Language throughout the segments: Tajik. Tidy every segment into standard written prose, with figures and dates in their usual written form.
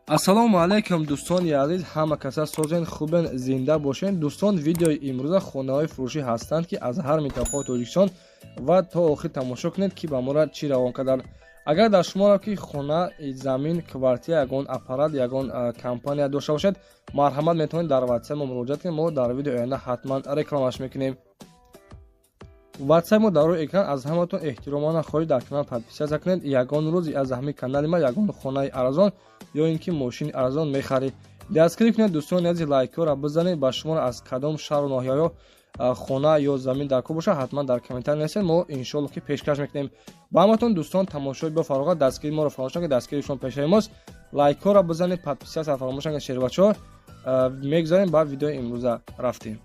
Ассалому алайкум, дӯстони азиз, ҳама каса созен, хубен, зинда бошен. Дӯстон, видеои имрӯза хонаҳои фурӯшӣ ҳастанд, ки аз ҳар минтақаи Тоҷикистон, ва то охир тамошо кунед, ки ба мора чӣ равон карданд. Агар дар шуморо ки хона, замин, квартира, ягон аппарат, ягон компания дошта бошед, марҳамат, метавонед дар ватсап мо муроҷиат кунед. Мо дар видеои оянда ҳатман рекламаш мекунем. Ватсап мо дар рӯи экран. Аз ҳаматон эҳтиромона хоҳиш, дар канал подписаться кунед. Ягон рӯз аз ҳамин канали ма ягон хонаи арзон ё ин ки мошини арзон мехаред. Дастгирӣ кунед, дӯстони азиз, лайкҳоро бизанед. Ба шуморо аз кадом шаҳру ноҳияҳо хона ё замин дар кор бошад, ҳатман дар комментар нависед, мо иншоалло ки пешкаш мекунем ба ҳаматон. Дӯстон, тамошои бо фароғат, дастгирии моро фаромӯш накунед, дастгирии шумо пешаи мост. Лайкҳоро бизанед, подписаться фаромӯш накунед. Шербачаҳо, мегузарем ба видеои имрӯза, рафтем.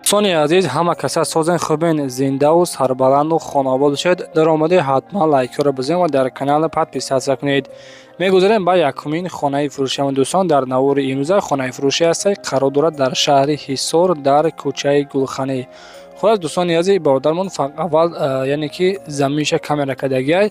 Дӯстони азиз, ҳама каса созен, хубен, зиндаву сарбаланду хонаобод бошед. Даромаде ҳатман лайкҳоро бизанед ва дар канал подписаться кунед. Мегузарем ба якумин хонаи фурӯшиам. Дӯстон, дар навори имрӯза хонаи фурӯшӣ ҳастад, қарор дорад дар шаҳри Ҳисор, дар кӯчаи Гулханӣ. Хулас, дӯстони азиз, бародармон аввал, яъне ки заминша камера кардагиай,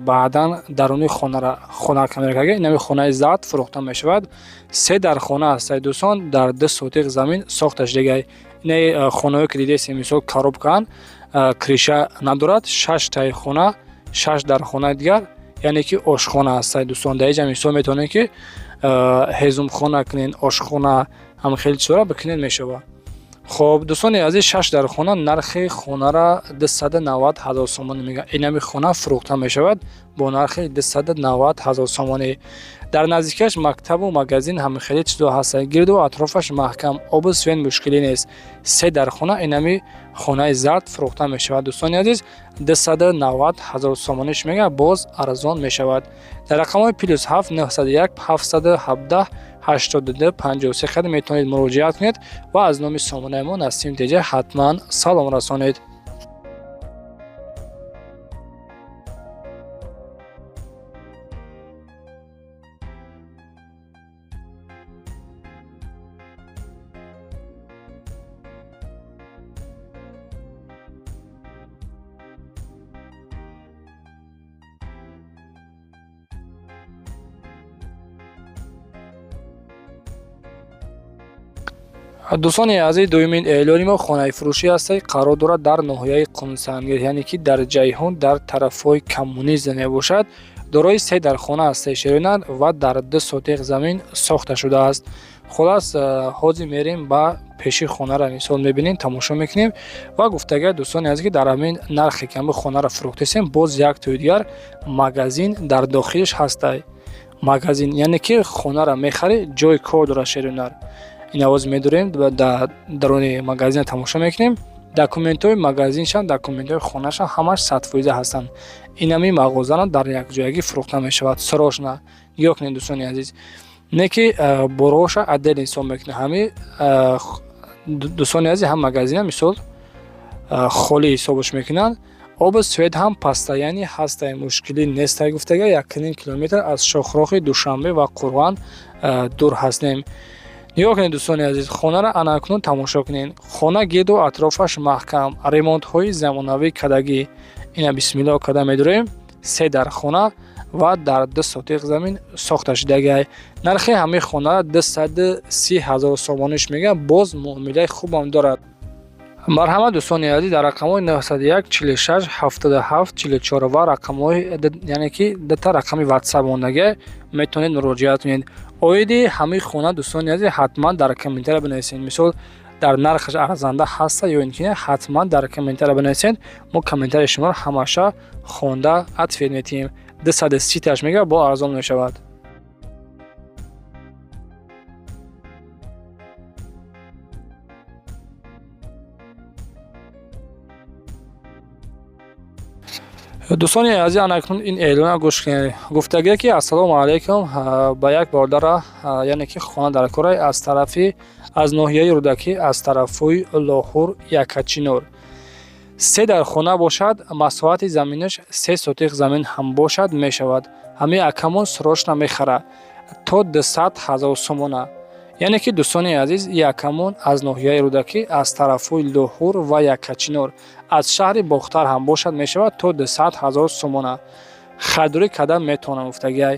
баъдан даруни хона камера карда. Инами хонаи зард фурӯхта мешавад. Се дар хона ҳастад, дӯстон, дар 2 сотиқ замин сохта шудагиай. Инаи хонаҳое ки дидесем, мисол, коробкаанд, крыша надорад. Шаш таи хона, шаш дар хонаи дигар, яъне ки ошхона ҳастад. Дӯстон, дар инҷа мисол метавонед ки ҳезумхона кунед, ошхона, ҳам хеле чизҳоро бикунед, мешавад. Хоб, дӯстони азиз, шаш дар хона, нархи хонара 290 000 сомонӣ мегӯяд. Инами хона фурӯхта мешавад бо нархи 290 000 сомонӣ. Дар наздикиаш мактабу магазин, ҳамихеле чизҳо ҳастанд, гирду атрофаш маҳкам, обу свет мушкилӣ нест. Се дар хона, инами хонаи зард фурӯхта мешавад, дӯстони азиз, 290 000 сомониш мегӯяд, боз арзон мешавад. Дар рақамҳои +7 901 717 82 53 хел метавонед муроҷиат кунед ва аз номи сомонаи мо Насим Теҷа ҳатман салом расонед. Дӯстони азиз, дуюмин эълони мо хонаи фурӯшӣ ҳастад, қарор дорад дар ноҳияи Қумсангир, яъне ки дар Ҷайҳун, дар тарафҳои Коммунизм мебошад. Дорои се дар хона ҳастаи, шеринар, ва дар 2 сотиқ замин сохта шудааст. Хулас, ҳозир мерем ба пеши хонара, мисол, мебинем, тамошо мекунем. Ва гуфтагия, дӯстони азиз, ки дар ҳамин нархе ки ҳамин хонаро фурӯхтесем, боз як тои дигар магазин дар дохилиш ҳастай. Магазин, яъне ки хонара мехарӣ, ҷои кор дорад, шеринар. Ин овоз медорем, дар даруни магазина тамошо мекунем. Документҳои магазиншам, документҳои хонаашам ҳамаш 100% ҳастанд. Инами мағозаро дар якҷоягӣ фурӯхта мешавад срочно. Нигоҳ кунед, дӯстони азиз, не ки бороша отдельно ҳисоб мекунад. Ҳами, дӯстони азиз, ҳам магазина, мисол, холӣ ҳисобаш мекунанд. Обу свет ҳам постоянный ҳастай, мушкилӣ нестай. Гуфтага, 1,5 километр аз шохроҳи Душанбе ва Қурғон дур ҳастем. Нигоҳ кунед, дӯстони азиз, хонаро анакунун тамошо кунед. Хона гирду атрофаш маҳкам, ремонтҳои замонавӣ кардагӣ. Ина, бисмиллоҳ карда медорем. Се дар хона ва дар 2 сотиқ замин сохта шудагиай. Нархи ҳамаи хонара 230 000 сомониш мегӯяд, боз муомилаи хубам дорад. Марҳамат, дӯстони азиз, дар рақамҳои 901 46 77 44 ва рақамҳои, яъне ки дута рақами ватсап мондагиай, метавонед муроҷиат кунед. Оиди ҳамаи хона, дӯстони азиз, ҳатман дар комментария бинависед. Мисол, дар нархаш арзанда ҳаста ё ин ки не, ҳатман дар комментария бинависед. Мо комментарияи шуморо ҳамаша хонда ответ метиҳем. 230 таш мегӯяд, бо арзон мешавад. Дӯстони азиз, анакнун ин эълона гӯш кунед. Гуфтагие ки ассалому алайкум, ба як бародара, яъне ки хона дар корай, аз тарафи аз ноҳияи Рӯдакӣ, аз тарафҳои Лоҳур, Якачинор. Се дар хона бошад, масоҳати заминаш 3 сотиқ замин ҳам бошад, мешавад. Ҳамин акамон срочно мехара то 200 000 сомона. Яъне ки, дӯстони азиз, якамон аз ноҳияи Рӯдакӣ, аз тарафҳои Лоҳур ва Яккачинор, аз шаҳри Бохтар ҳам бошад, мешавад то 200 ҳазор сомона харидорӣ карда метавонам гуфтагиай.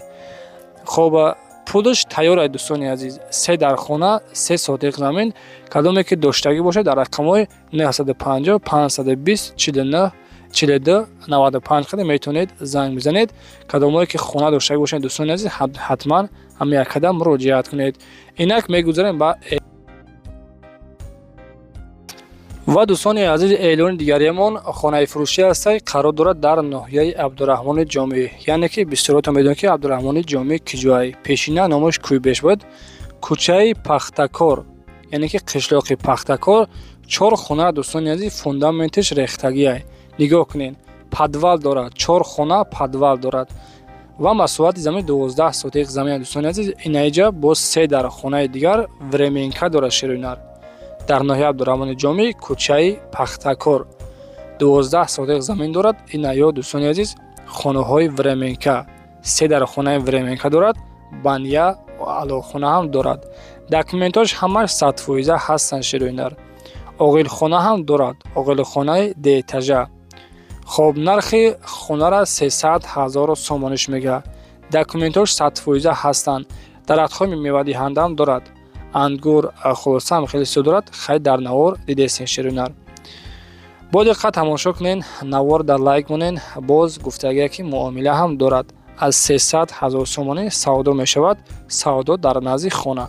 Хоб, пулаш тайёр ай, дӯстони азиз. Се дар хона, 3 сотиқ замин. Кадоме ки доштагӣ бошад, дар рақамҳои 950 520 49 42 95 қадар метавонед занг бизанед. Кадомое ки хона доштагӣ бошед, дӯстони азиз, ҳатман ҳама якқадам муроҷиат кунед. Инак мегузарем ба ва, дӯстони азиз, эълони дигариамон хонаи фурӯшӣ ҳастай, қарор дорад дар ноҳияи Абдураҳмони Ҷомӣ. Яъне ки бисёротон медонед, ки Абдураҳмони Ҷомӣ киҷоай. Пешина номаш Кӯйбеш буд. Кӯчаи Пахтакор, яъне ки қишлоқи Пахтакор, чор хона, дӯстони азиз, фундаментиш рехтагиай. Нигоҳ кунед, подвал дорад, чор хона подвал дорад ва масоҳати замин 12 сотиқ замин. Дӯстони азиз, инаиҷа боз се дар хонаи дигар временка дорад. Шерӯнар дар ноҳияи Абдураҳмони Ҷомӣ, кӯчаи Пахтакор, 12 сотиқ замин дорад. Инаё, дӯстони азиз, хонаҳои временка, се дар хонаи временка дорад, баня, алоқхона ҳам дорад. Документҳош ҳамаш 100% ҳастанд. Шерӯинар оғилхона ҳам дорад, оғилхонаи дуэтажа. Хоб, нархи хонара 300 ҳазору сомониш мегӯяд. Документҳош 100% ҳастанд. Дарахтҳои мевадиҳандаам дорад, ангур, хулоса ҳам хеле зиёд дорад. Хай, дар навор дидестен. Шерӯнар, бо диққат тамошо кунен, навор дар лайк монен. Боз гуфтагие, ки муомила ҳам дорад, аз 300 ҳазор сомонӣ савдо мешавад, савдо дар назди хона.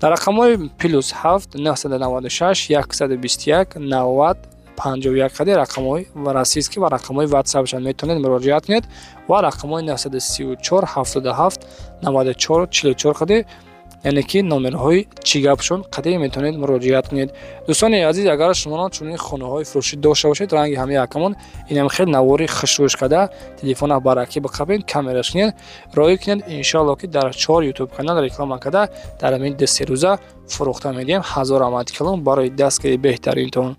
Дар рақамҳои +7 996 121 90 51 қади рақамҳои российский ва рақамҳои ватсапшан метавонед муроҷиат кунед ва рақамҳои 934 77 94 44 қади, яъне ки номерҳои чӣ гапшон қади метавонед муроҷиат кунед. Дӯстони азиз, агар шумо чунин хонаҳои фурӯшӣ дошта бошед, ранги ҳамаи якамон, инам хел навори хушрӯш карда, телефона баракӣ биқабед, камераш кунед, роҳӣ кунед, иншоалло ки дар чор ютуб канал реклама карда, дар ҳамин 2-3 рӯза фурӯхта медиҳем. Ҳазор раҳмати калон барои дастгири беҳтаринтон.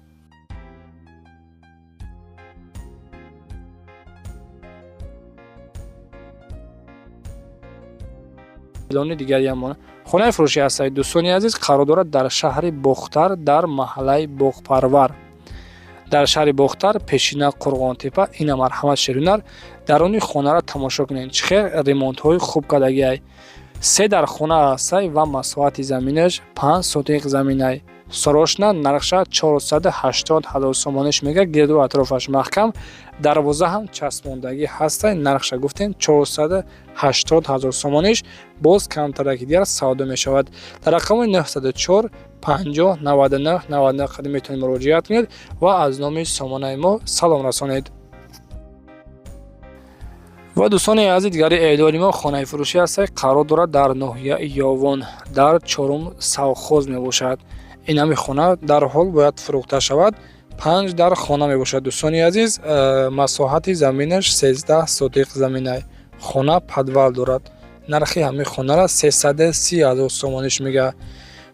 Эълони дигариамон хонаи фурӯшӣ ҳастад, дӯстони азиз, қарор дорад дар шаҳри Бохтар, дар маҳаллаи Боғпарвар, дар шаҳри Бохтар, пешина Қурғонтепа. Ина, марҳамат, шерунар, даруни хонаро тамошо кунед, чӣ хел ремонтҳои хуб кардагиай. Се дар хона ҳастай ва масоҳати заминаш 5 сотиқ заминай. Срочно нархша 480 ҳазор сомониш мега. Гирду атрофаш маҳкам, дарвоза ҳам часпондагӣ ҳастай. Нархша гуфтем, 480 ҳазор сомониш, боз камтараки дигар савдо мешавад. Дар рақамҳои 904 50 99 99 қадим метавонед муроҷиат кунед ва аз номи сомонаи мо салом расонед. Ва, дӯстони азиз, дигари эълони мо хонаи фурӯшӣ ҳастай, қарор дорад дар ноҳияи Ёвон, дар чорум совхоз мебошад. Ин ҳами хона дарҳол бояд фурӯхта шавад. Панҷ дар хона мебошад, дӯстони азиз, масоҳати заминаш 13 сотиқ заминай. Хона подвал дорад. Нархи ҳамин хонара 330 ҳазор сомониш мегӯяд.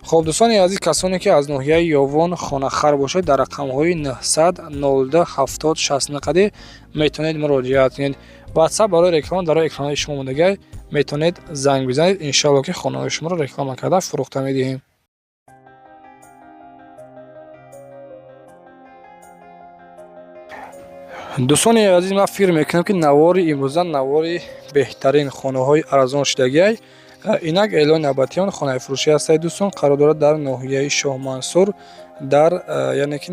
Хоб, дӯстони азиз, касоне ки аз ноҳияи Ёвон хонахар бошед, дар рақамҳои 900 02 70 60 қади метавонед муроҷиат кунед. Ватсап барои реклама дар экранҳои шумо мондагай, метавонед занг бизанед. Иншоалло ки хонаҳои шуморо реклама карда, фурӯхта медиҳем. Дӯстони азиз, ман фикр мекунам, ки навори имрӯза навори беҳтарин хонаҳои арзон шудагиай. Инак эълони навбатиён хонаи фурӯшӣ ҳастаи, дӯстон, қарор дорад дар ноҳияи Шоҳмансур, дар яъне ки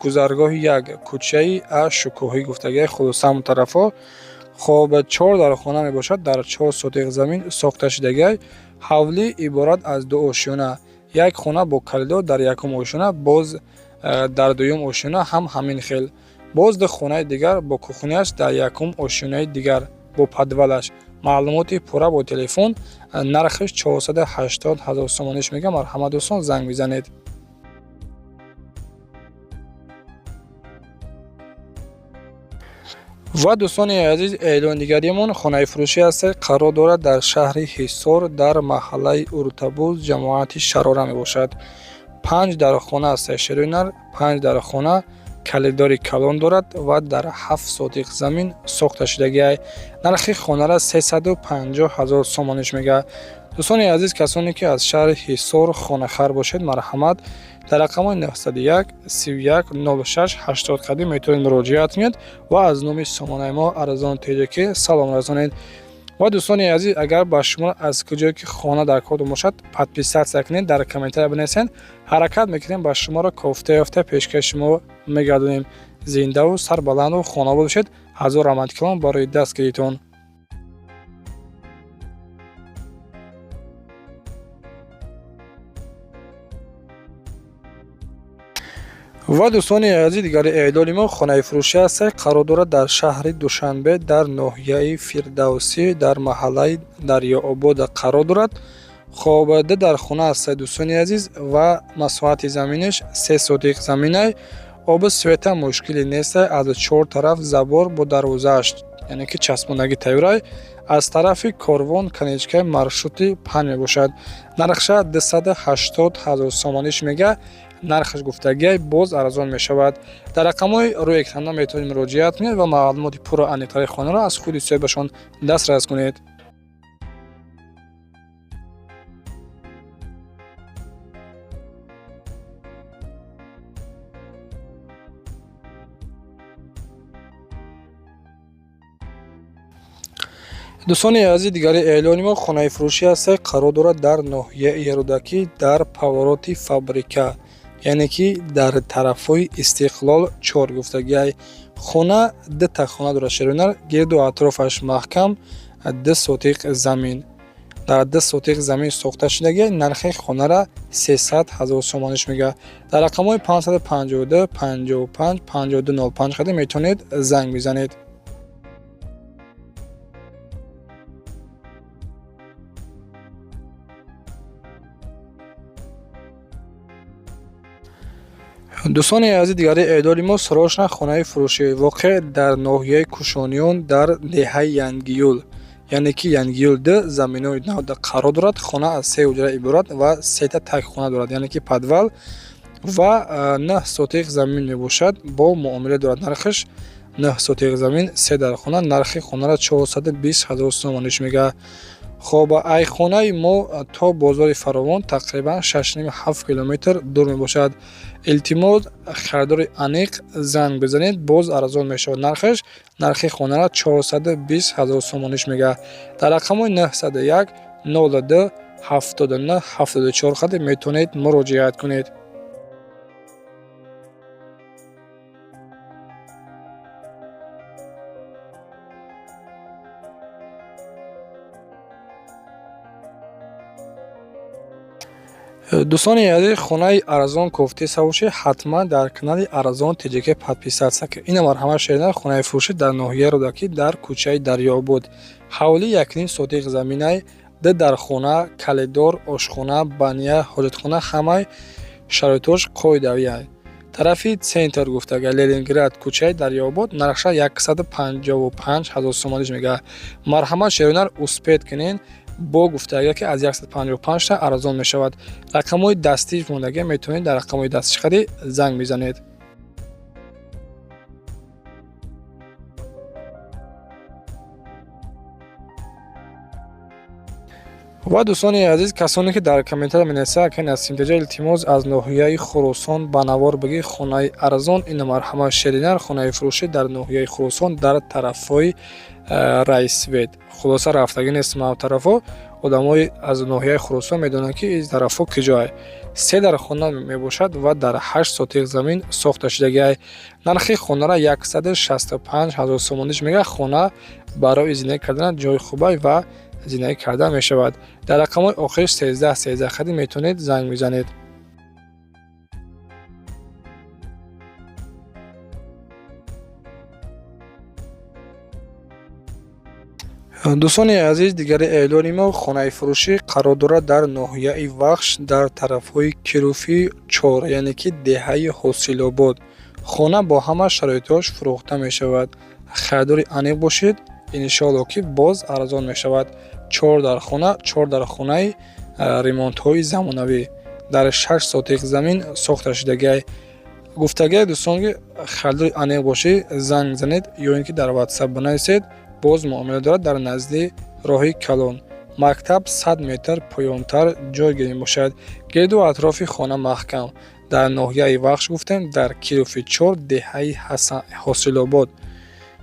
гузаргоҳи як, кӯчаи а Шукӯҳӣ гуфтагиай, хулоса ҳамон тарафҳо. Хоб, чор дар хона мебошад, дар 4 сотиқ замин сохта шудагиай. Ҳавлӣ иборат аз ду ошёна, як хона бо коридор дар якум ошёна, боз дар дуюм ошёна ҳам ҳамин хел, боз ду хонаи дигар бо кухняш дар якум ошёнаи дигар бо подвалаш. Маълумоти пурра бо телефон. Нархаш 480 ҳазор сомониш мегӯям. Марҳамат, дӯстон, занг бизанед. Ва, дӯстони азиз, эълони дигаримон хонаи фурӯшӣ ҳастад, қарор дорад дар шаҳри Ҳисор, дар маҳаллаи Уртабуз, ҷамоати Шарора мебошад. Панҷ дар хона ҳастад, шерӯнар, панҷ дар хона, калидори калон дорад ва дар 7 сотиқ замин сохта шудагиай. Нархи хонара 350 ҳазор сомониш мегӯяд. Дӯстони азиз, касоне ки аз шаҳри Ҳисор хонахар бошед, марҳамат, дар рақамҳои 901 31 06 80 қадим метавонед муроҷиат кунед ва аз номи сомонаи мо Арзон ТҶК салом расонед. Ва дӯстони азиз, агар ба шумо аз куҷое ки хона дар кор бошад, подписаться кунед, дар комментария бинависед, ҳаракат мекунем, ба шуморо кофта ёфта пешкаши шумо мегардонем. Зиндаву сарбаланду хонобод бошед. Ҳазор раҳмати калон барои дастгиритон. Ва дӯстони азиз, дигари эълони мо хонаи фурӯшӣ аст, қарор дорад дар шаҳри Душанбе, дар ноҳияи Фирдавсӣ, дар маҳаллаи Дарёобод қарор дорад. Хоб, ду дар хона аст, дӯстони азиз, ва масоҳати заминаш 3 сотих заминай. Обу света мушкиле нест, аз чор тараф забор бо дарвозааш, яъне ки часпондагӣ тайёрай. Аз тарафи Корвон, конечкаи маршрути 5 мебошад. Нархша 280 ҳазор сомониш мега. Нархаш гуфтагиай, боз арзон мешавад. Дар рақамҳои рӯи экрана метавонед муроҷиат кунед ва маълумоти пурра аниқтари хонаро аз худи соҳибашон дастрас кунед. Дӯстони азиз, дигари эълони мо хонаи фурӯшӣ аст, қарор дорад дар ноҳияи Рӯдакӣ, дар повороти фабрика, яъне ки дар тарафҳои Истиқлол 4 гуфтагиай. Хона дута хона дорад, шерунар, гирду атрофаш маҳкам, 2 сотиқ замин. Дар 2 сотиқ замин сохта шудагиай. Нархи хонара 300 ҳазор сомониш мега. Дар рақамҳои 552 55 52 05 қади метавонед занг бизанед. Дӯстони азиз, дигари эълони мо срочно хонаи фурӯшӣ, воқеъ дар ноҳияи Кушониён, дар деҳаи Янгиюл, яъне ки Янгиюл 2, заминои нав қарор дорад. Хона аз се ҳуҷра иборат ва сета тагхона дорад, яъне ки подвал, ва 9 сотих замин мебошад, бо муомила дорад. Нархаш 9 сотих замин, се дар хона, нархи хонара 420 ҳазор сомониш мега. Хоб, ай хонаи мо то бозори Фаровон тақрибан 6,5-7 километр дур мебошад. Илтимос, харидори аниқ занг бизанед, боз арзон мешавад нархаш. Нархи хонара 420 ҳазор сомониш мега. Дар рақамҳои 901 02 79 74 қади метавонед муроҷиат кунед. Дӯстони азиз, хонаи арзон кофти савошӣ, ҳатман дар канали Арзон ТҶК подписаться кунед. Ина марҳамат, шерина, хонаи фурӯшӣ дар ноҳияи Рӯдакӣ, дар кӯчаи Дарёобод. Ҳавлӣ 1,5 сотих заминай, ду дар хона, коридор, ошхона, баня, ҳоҷатхона, ҳамаи шароитош қоидавиай. Тарафи центр гуфтага, Ленинград, кӯчаи Дарёобод, нархша 155 ҳазор сомониш мега. Марҳамат, шеринар, успеть кунед, бо гуфтага ки аз 155 та арзон мешавад. Рақамҳои дастӣ мондага, метавонед дар рақамҳои дастӣ хади занг бизанед. Ва дӯстони азиз, касоне ки дар комментария менависанд, акай Насим Теҷа, илтимос, аз ноҳияи Хуросон ба навор бигӣ хонаи арзон. Ина марҳамат, шеринар, хонаи фурӯшӣ дар ноҳияи Хуросон, дар тарафҳои Райсвет. Хулоса, рафтагӣ нест ман тарафҳо, одамои аз ноҳияи Хуросон медонанд, ки ин тарафҳо киҷоай. Се дар хона мебошад ва дар 8 сотих замин сохта шудагиай. Нархи хонара 165 ҳазор сомониш мега. Хона барои зиндагӣ кардан ҷои хубай ва зиндагӣ карда мешавад. Дар рақамҳои охир 13 13 хади метавонед занг бизанед. Дӯстони азиз, дигари эълони мо хонаи фурӯшӣ, қарор дорад дар ноҳияи Вахш, дар тарафҳои Кируфи 4, яъне ки деҳаи Ҳосилобод. Хона бо ҳама шароитҳош фурӯхта мешавад. Харидори аниқ бошед, иншоалло ки боз арзон мешавад. Чор дар хона, чор дар хонаи ремонтҳои замонавӣ, дар 6 сотих замин сохта шудагиай. Гуфтагиай, дӯстон, ки харидори аниқ бошӣ, занг занед ё ин ки дар ватсап бинависед, боз муомила дорад. Дар назди роҳи калон Мактаб 100 метр поёнтар ҷойгир мебошад. Гирду атрофи хона маҳкам. Дар ноҳияи Вахш гуфтем, дар Кирови 4, деҳаи Ҳосилобод.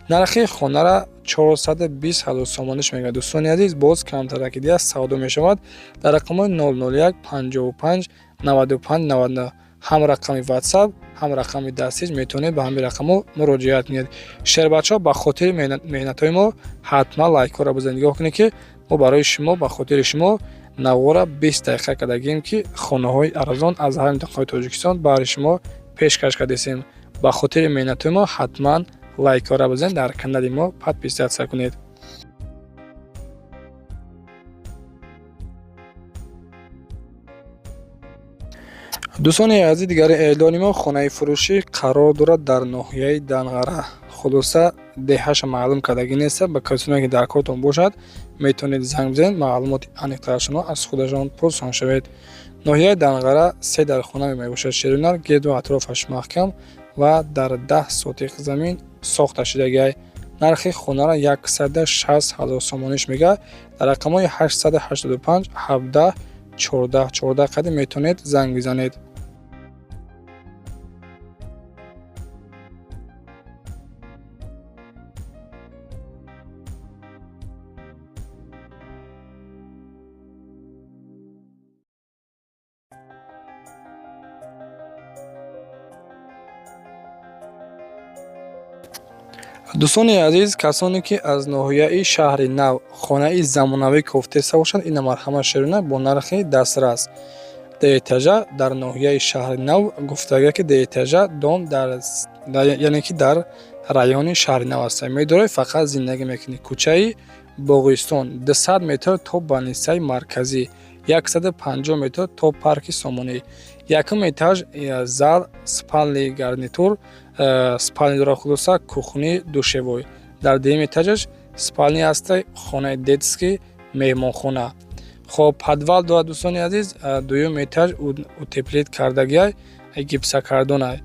Нархи хонара 420 ҳазор сомониш мегӯяд. Дӯстони азиз, боз камтараки дига савдо мешавад. Дар рақамҳои 001 55 95 99 ҳам рақами WhatsApp, ҳам рақами дастиш метавонед ба ҳамин рақамҳо муроҷиат кунед. Шербачаҳо, ба хотири меҳнатҳои мо ҳатман лайкҳоро бизанед. Нигоҳ кунед, ки мо барои шумо, ба хотири шумо навора 20 дақиқа кардагием, ки хонаҳои арзон аз ҳар минтақаи Тоҷикистон баҳри шумо пешкаш кардесем. Ба хотири меҳнатҳои мо ҳатман лайкҳоро бизанед, дар канали мо подписаться кунед. Дӯстони азиз, дигари эълони мо хонаи фурӯшӣ қарор дорад дар ноҳияи Данғара. Хулоса, деҳаша маълум кардагӣ неста. Ба касоне ки дар кортон бошад, метавонед занг бизанед, маълумоти аниқтарашонро аз худашон пурсон шавед. Ноҳияи Данғара, се дар хона мебошад шерунар, гирду атрофаш маҳкам ва дар 10 сотиқ замин сохта шудагиай. Нархи хонара 160 ҳазор сомониш мегӯяд. Дар рақамҳои 885 17 14 14 қадим метавонед занг бизанед. Дӯстони азиз, касоне ки аз ноҳияи Шаҳри Нав хонаи замонавӣ кофтеста бошанд, ина марҳамат, шерона бо нархи дастрас. Дуэтажа дар ноҳияи Шаҳри Нав гуфтага, ки дуэтажа дом дар, яъне ки дар райони Шаҳри Нав аст. Медоред, фақат зиндагӣ мекунӣ. Кӯчаи Боғистон, 200 метр то больницаи марказӣ, 150 метр то парки Сомонӣ. Якум этаж, зал, спальный гарнитур, спальни дора, хулоса, кухни, душевой. Дар дуюм этажаш спальни ҳаста, хонаи детский, меҳмонхона. Хоб, подвал дорад, дӯстони азиз. Дуюм этаж утеплить кардагиай, гипсокартонай,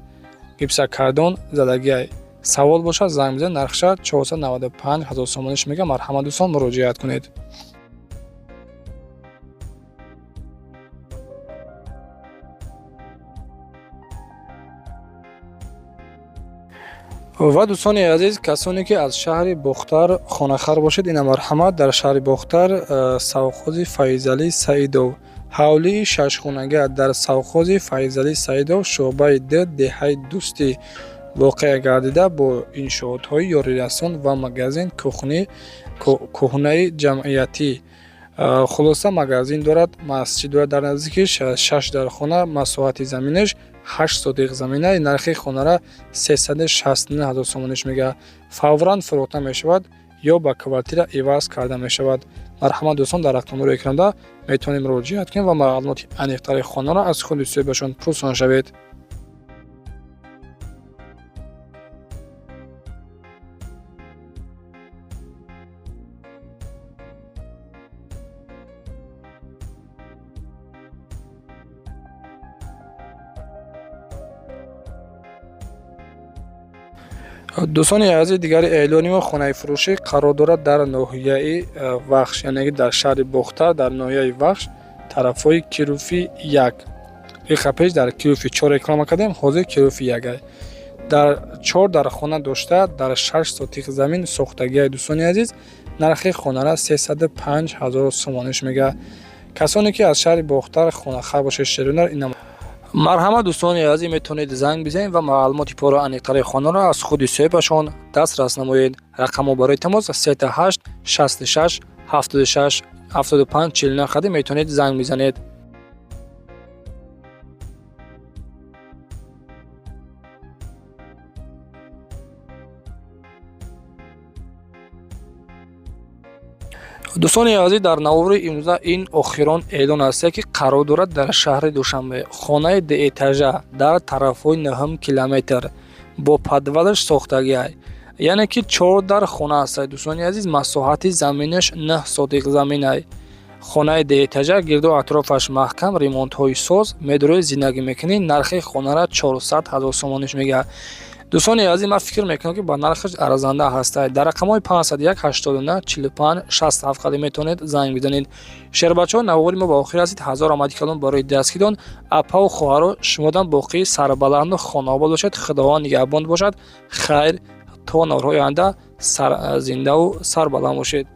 гипсокартон задагиай. Савол бошад, занг бизанед. Нархша 495 ҳазор сомониш мегӯяд. Марҳамат, дӯстон, муроҷиат кунед. Ва дӯстони азиз, касоне ки аз шаҳри Бохтар хонахар бошед, ина марҳамат, дар шаҳри Бохтар, совхози Файзалӣ Саидов, ҳавлии шашхонага дар совхози Файзалӣ Саидов, шӯъбаи д, деҳаи Дӯстӣ воқеъ гардида, бо иншоотҳои ёрирасон ва магазин, кухни, кӯҳнаи ҷамъиятӣ. Хулоса, магазин дорад, масҷид дорад дар наздикиш, шаш дар хона, масоҳати заминаш 8 сотиқ замина. Нархи хонара 369 ҳазор сомониш мегӯяд. Фавран фурӯхта мешавад ё ба квартира иваз карда мешавад. Марҳамат, дӯстон, дар рақамҳои экранда метавонед муроҷиат кунед ва маълумоти аниқтари хонаро аз худи соҳибашон пурсон шавед. Дӯстони азиз, дигари эълони мо хонаи фурӯшӣ қарор дорад дар ноҳияи Вахш, яъне ки дар шаҳри Бохтар, дар ноҳияи Вахш, тарафҳои Кируфи 1. Дақиқа пеш дар Кируфи 4 реклама кардем, ҳозир Кируфи 1. Дар чор дар хона дошта, дар 6 сотиқ замин сохтагиай. Дӯстони азиз, нархи хонара 305 ҳазор сомониш мегӯяд. Касоне ки аз шаҳри Бохтар хонахар бошед, шерунар, ина марҳамат, дӯстони азиз, метавонед занг бизанед ва маълумоти пурра аниқтари хонаро аз худи соҳибашон дастрас намоед. Рақамҳо барои тамос 38 66 76 75 49 қадим метавонед занг бизанед. Дӯстони азиз, дар навори имрӯза ин охирон эълон аст, ки қарор дорад дар шаҳри Душанбе, хонаи дуэтажа дар тарафҳои 9 километр бо подвалаш сохтагиай, яъне ки чор дар хона аст. Дӯстони азиз, масоҳати заминаш 9 сотиқ заминай. Хонаи дуэтажа, гирду атрофаш маҳкам, ремонтҳои соз, медоред, зиндагӣ мекунед. Нархи хонара 400 ҳазор сомониш мегӯяд. Дӯстони азиз, ман фикр мекунам, ки ба нархаш арзанда ҳастад. Дар рақамҳои 501 89 45 67 қадим метавонед занг бизанед. Шербачаҳо, навори мо ба охир расид. Ҳазор раҳмати калон барои дастгирон. Апаву хоҳаро, шумодам боқӣ сарбаланду хонаобод бошед. Худованд нигаҳбон бошад. Хайр, то наворҳои оянда, зиндаву сарбаланд бошед.